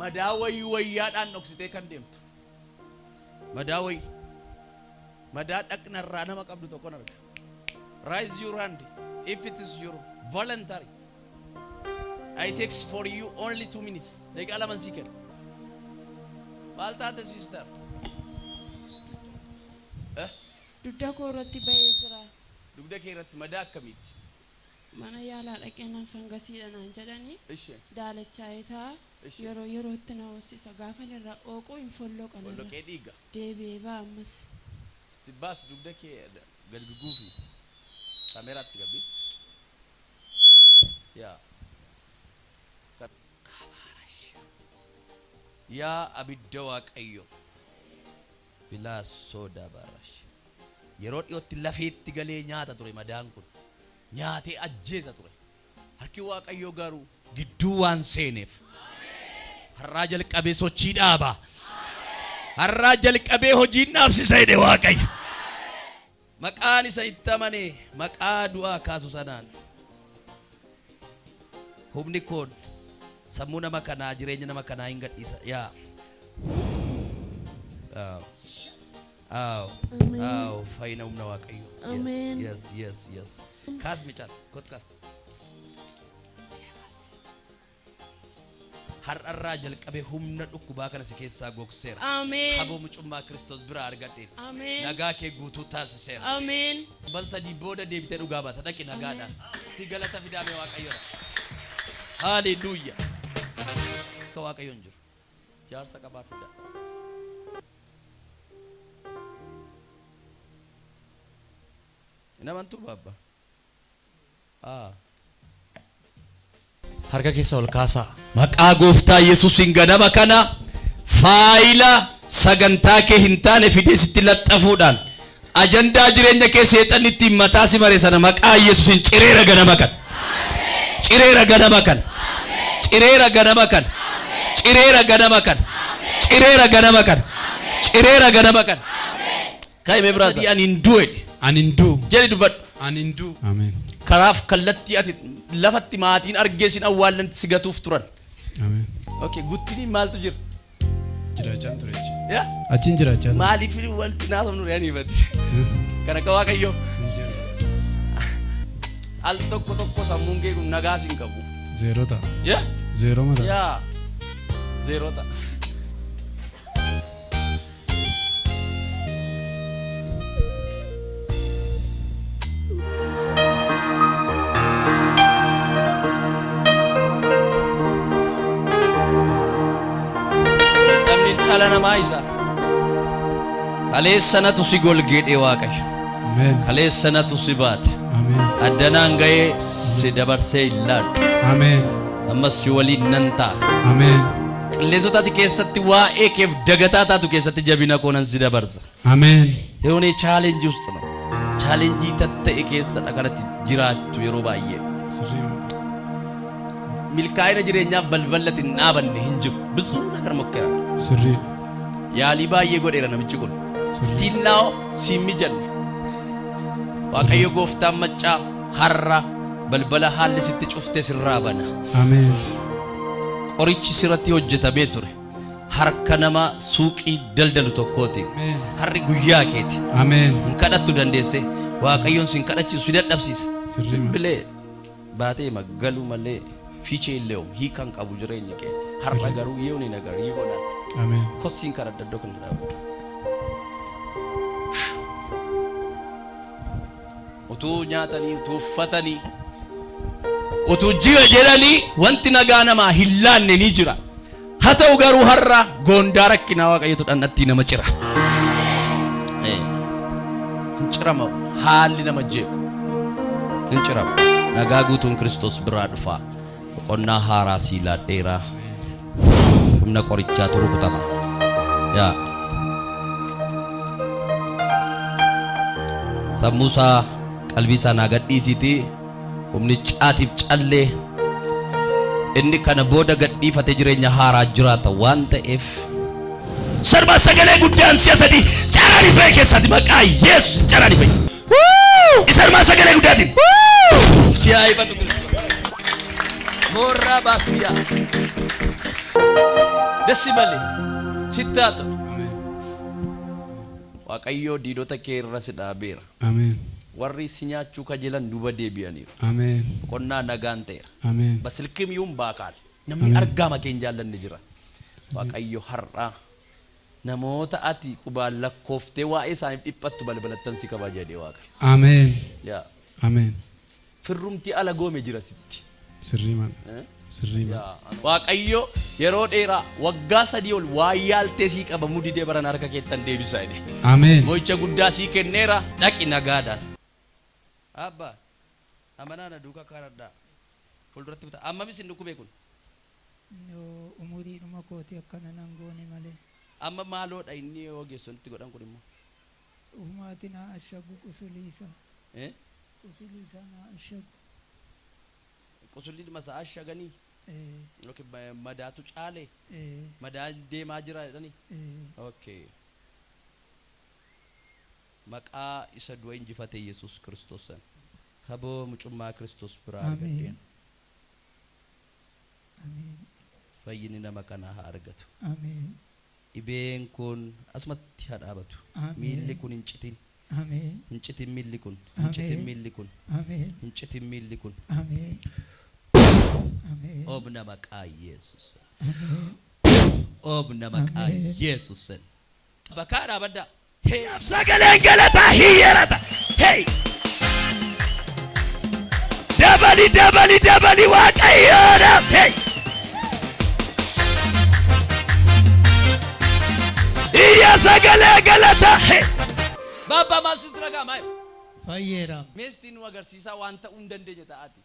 Madaa wayii wayyaadhaan dhoksitee kan deemtu. Madaa wayii. Madaa dhaqnarraa nama qabdu tokkon arga. Raise your hand if it is your voluntary. I takes for you only 2 minutes. Daqiiqaa laman sii kenna. Maal taate, sister? Eh? Dugda koo irratti ba'ee jira. Dugda kee irratti madaa akkamiitti? Mana yaalaa dhaqee fangasiidha naan jedhanii. Ishee. Daalachaa'ee ta'a. Ishee. Yeroo yerootti na hoosisa. Gaafa irraa ooquu hin folloqa narra. Folloqee dhiiga. Deebi'ee ba'a ammas. Isti baas, dugda kee gad guguufi. Kaameraatti gabbi. Yaa. Yaa abidda Waaqayyo. Bilaa soodaa baarash. Yeroo dhiyootti lafeetti galee nyaata ture madaan kun. Nyaatee ajjeesa ture. Harki Waaqayyoo garuu gidduu waan seeneef. Har'aa jalqabee sochii dhaaba. Har'aa jalqabee hojiin dhaabsisa jedhe Waaqayyo. Maqaan isa itti amane maqaa du'aa kaasu sanaan. Humni kun sammuu nama kanaa, jireenya nama kanaa hin gadhiisa. Yaa. Aaw. Aaw. Aaw. Fayyina humna Waaqayyo. Yes. Ameen. Yes. Kaas micaan. Kot kaas. Har'arraa jalqabee humna dhukkubaa kana si keessaa gogseera. Ameen. Haboo mucummaa Kiristoos biraa argadheen. Ameen. Nagaa kee guutuu taasiseera. Ameen. Ban 3 booda deebitee dhugaa baata. Dhaqi nagaadhaan. Isti galata fidaame Waaqayyoodha. Haaleluyyaa. Akka Waaqayyoon jiru. Jaarsa qabaa fidaa. Hin amantuu, baabba? Aa. Harka keessa ol kaasaa. Maqaa Gooftaa Yesuusiin ganama kana faayila sagantaa kee hin taane fidee sitti laxxafuudhaan ajandaa jireenya kee seexanni ittiin mataa si mare sana maqaa Yesuusiin cireera ganama kana. Cireera ganama kana. Cireera ganama kana. Cireera ganama kana. Cireera ganama kana. Cireera ganama kana. Kaa'ime brother. Ani hin du'e. Ani hin du'u. Jedhi, dubbadhu. Ani hin du'u. Ameen. Karaaf kallattii ati lafatti maatiin argee sin awwaallanti si gatuuf turan. Ameen. Okay, guttiniin maaltu jira? Jiraachaan ture achi. Yaa? Achiin jiraachaa ture. Maaliif walitti naasofnu re'anii? Kan akka Waaqayyoo. Hin jiru. Al tokko tokko sammuun kee kun nagaa sin qabu. Zeeroo ta'a. Yaa? Zeeroo mataa. Yaa. Zeeroo ta'a. Namni dhala namaa isa. Kaleessa natu si golgeedhe Waaqayyo. Ameen. Kaleessa natu si baate. Ameen. Addanaan ga'ee si dabarsee hin laadhu. Ameen. Ammas si waliin nan ta'a. Ameen. Qilleensota ati keessatti waa'ee keef dagataa taatu keessatti jabina koo nan si dabarsa. Ameen. የሆነ challenge ውስጥ ነው። Challenge tatta'e keessadha kanatti jiraattu yeroo baay'ee. Sirrii. Milkaa'ina jireenyaaf balbalatti hin dhaabanne hin jiru. ብዙ ነገር ሞከረ። Sirrii. Yaalii baay'ee godheera namichi kun. Still now siin mijanne. Waaqayyo Gooftaan maccaa har'a balbala haalli sitti cufte sirraa bana. Ameen. Qorichi sirratti hojjetamee ture. Harka nama suuqii daldalu tokkooti. Ameen. Har'i guyyaa keeti. Ameen. Hin kadhattu dandeesse. Waaqayyoon sin kadhachiisu si dadhabsiisa. Sirrii. Bilee baatee galuu malee fiichee illee hiikan qabu jireenya kee. Har'a garuu የሆነ ነገር ይሆናል። Ameen. Kosiin karaa adda addaa kan dhaabatu. Utuu nyaatanii, utuu uffatanii, utuu jira jedhanii wanti nagaa namaa hin laanne ni jira. Haa ta'u garuu har'a goondaa rakkinaa Waaqayyotu dhandhatti nama cira. Hin cirama, haalli nama jeequ. Hin cirama. Nagaa guutuun Kiristoos biraa dhufa. Boqonnaa haaraa sii laadheeraa. Humna qorichaatu rukutama. Yaa. Sammuu isaa, qalbii isaa naa gadhiisiitii humni caatiif callee inni kana booda gadhiifatee jireenya haaraa jiraata waan ta'eef sarba sagalee guddaan si'a sadii caraan ba'e keessatti maqaa Yesuus caraan ba'e. Sarba sagalee guddaatiin si'a ifatu Kiristoos. Mooraa baasiyaa. Dassi malee sitti haa tolu. Ameen. Waaqayyoo diinota kee irra si dhaabeera. Ameen. Warri si nyaachuu kajeelan duuba deebi'aniiru. Ameen. Boqonnaa nagaan ta'eera. Ameen. Basilkim yuun baakaal. Namni argama kee hin jaallanne jira. Waaqayyo har'a namoota ati qubaan lakkooftee waa'ee isaaniif dhiphattu balbalattan si qaba jedhee Waaqayyo. Ameen. Yaa. Ameen. Firrumti ala goome jira sitti. Sirrii mana. Eh? Sirrii mana. Yaa. Waaqayyo yeroo dheeraa waggaa 3 ol waa yaaltee sii qabamuu didee baran harka keettan deebisa jedhe. Ameen. Mo'icha guddaa sii kenneera dhaqi nagaadhaan. Abba amanaa na duukaa karadhaa fuulduratti bitaa ammamis hin dhukkubee kun. Umuriidhuma kooti akkana nan goone malee. Amma maaloodha inni ogeessonni godhan kun immoo. Ufumaati naa ashagu qusuliisa. Eh? Qusuliisa naa ashagu. Qusulli masaa ashaganii. Eh, Okay, madaatu caale. eh, Madaan deemaa jira jedhanii. eh. Okay. Maqaa isa du'a injifate Yesuus Kiristoosan. Haboo mucummaa Kiristoos biraa argadheen. Ameen. Fayyinni nama kanaa haa argatu. Ameen. Dhibeen kun asumatti haa dhaabatu. Ameen. Miilli kun hin citin. Ameen. Hin citin miilli kun. Hin citin Ameen. miilli kun. Ameen. Hin citin miilli kun. Ameen. Ameen. Obna maqaa Yesuus. Ameen. Obna maqaa Ameen. Yesuus. Bakka dhaabaddaa. Hey, sagaleen galataa hiyyeerata. Hey! Dabali dabali dabali Waaqayyoodhaaf. Hey! Iyya sagalee galataa. Hey! Baabaa maal sitti dhaga'ama? Fayyeera. Meestiin nu agarsiisaa waan ta'uu hin dandeenye ta'aati.